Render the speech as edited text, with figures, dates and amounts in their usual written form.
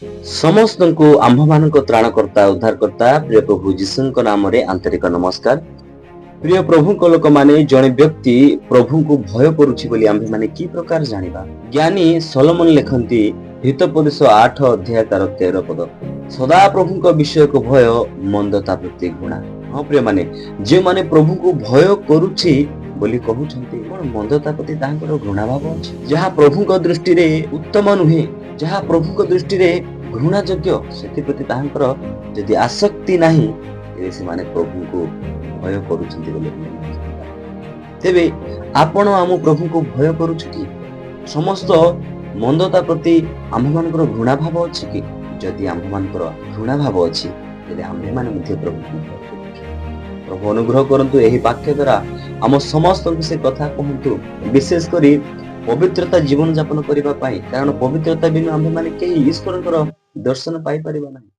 ସମସ୍ତଙ୍କୁ ଆମ୍ଭମାନଙ୍କ ତ୍ରାଣକର୍ତ୍ତା, ଉଦ୍ଧାରକର୍ତ୍ତା ପ୍ରିୟ ପ୍ରଭୁ ଯୀଶୁଙ୍କ ନାମରେ ଆନ୍ତରିକ ନମସ୍କାର। ପ୍ରିୟ ପ୍ରଭୁଙ୍କ ଲୋକମାନେ, ଜଣେ ବ୍ୟକ୍ତି ପ୍ରଭୁଙ୍କୁ ଭୟ କରୁଛି ବୋଲି ଆମ୍ଭେମାନେ କି ପ୍ରକାର ଜାଣିବା? ଜ୍ଞାନୀ ସଲୋମନ ଲେଖନ୍ତି, ହିତୋପଦେଶ 8 ଅଧ୍ୟାୟ ତାର 13 ପଦ, ସଦା ପ୍ରଭୁଙ୍କ ବିଷୟକ ଭୟ, ମନ୍ଦତା ପ୍ରତି ଘୃଣା। ହଁ ପ୍ରିୟମାନେ, ଯେଉଁମାନେ ପ୍ରଭୁଙ୍କୁ ଭୟ କରୁଛି ବୋଲି କହୁଛନ୍ତି, କଣ ମନ୍ଦତା ପ୍ରତି ତାହାଙ୍କର ଘୃଣା ଭାବ ଅଛି? ଯାହା ପ୍ରଭୁଙ୍କ ଦୃଷ୍ଟିରେ ଉତ୍ତମ ନୁହେଁ, ଯାହା ପ୍ରଭୁଙ୍କ ଦୃଷ୍ଟିରେ ଘୃଣା ଯୋଗ୍ୟ, ସେଥିପ୍ରତି ତାହାଙ୍କର ଯଦି ଆସକ୍ତି ନାହିଁ, ତେବେ ସେମାନେ ପ୍ରଭୁଙ୍କୁ ଭୟ କରୁଛନ୍ତି ବୋଲି ଆମେ ଜାଣିବା। ତେବେ ଆପଣ ଆମ ପ୍ରଭୁଙ୍କୁ ଭୟ କରୁଛୁ କି? ସମସ୍ତ ମନ୍ଦତା ପ୍ରତି ଆମ୍ଭମାନଙ୍କର ଘୃଣା ଭାବ ଅଛି କି? ଯଦି ଆମ୍ଭମାନଙ୍କର ଘୃଣା ଭାବ ଅଛି, ତେବେ ଆମ୍ଭେମାନେ ମଧ୍ୟ ପ୍ରଭୁଙ୍କୁ ଭୟ କରୁଛୁ। ପ୍ରଭୁ ଅନୁଗ୍ରହ କରନ୍ତୁ, ଏହି ବାକ୍ୟ ଦ୍ୱାରା ଆମ ସମସ୍ତଙ୍କୁ ସେ କଥା କୁହନ୍ତୁ, ବିଶେଷ କରି ପବିତ୍ରତା ଜୀବନ ଯାପନ କରିବା ପାଇଁ। କାରଣ ପବିତ୍ରତା ବିନୁ ଆମ୍ଭେମାନେ କେହି ଈଶ୍ୱରଙ୍କର ଦର୍ଶନ ପାଇପାରିବା ନାହିଁ।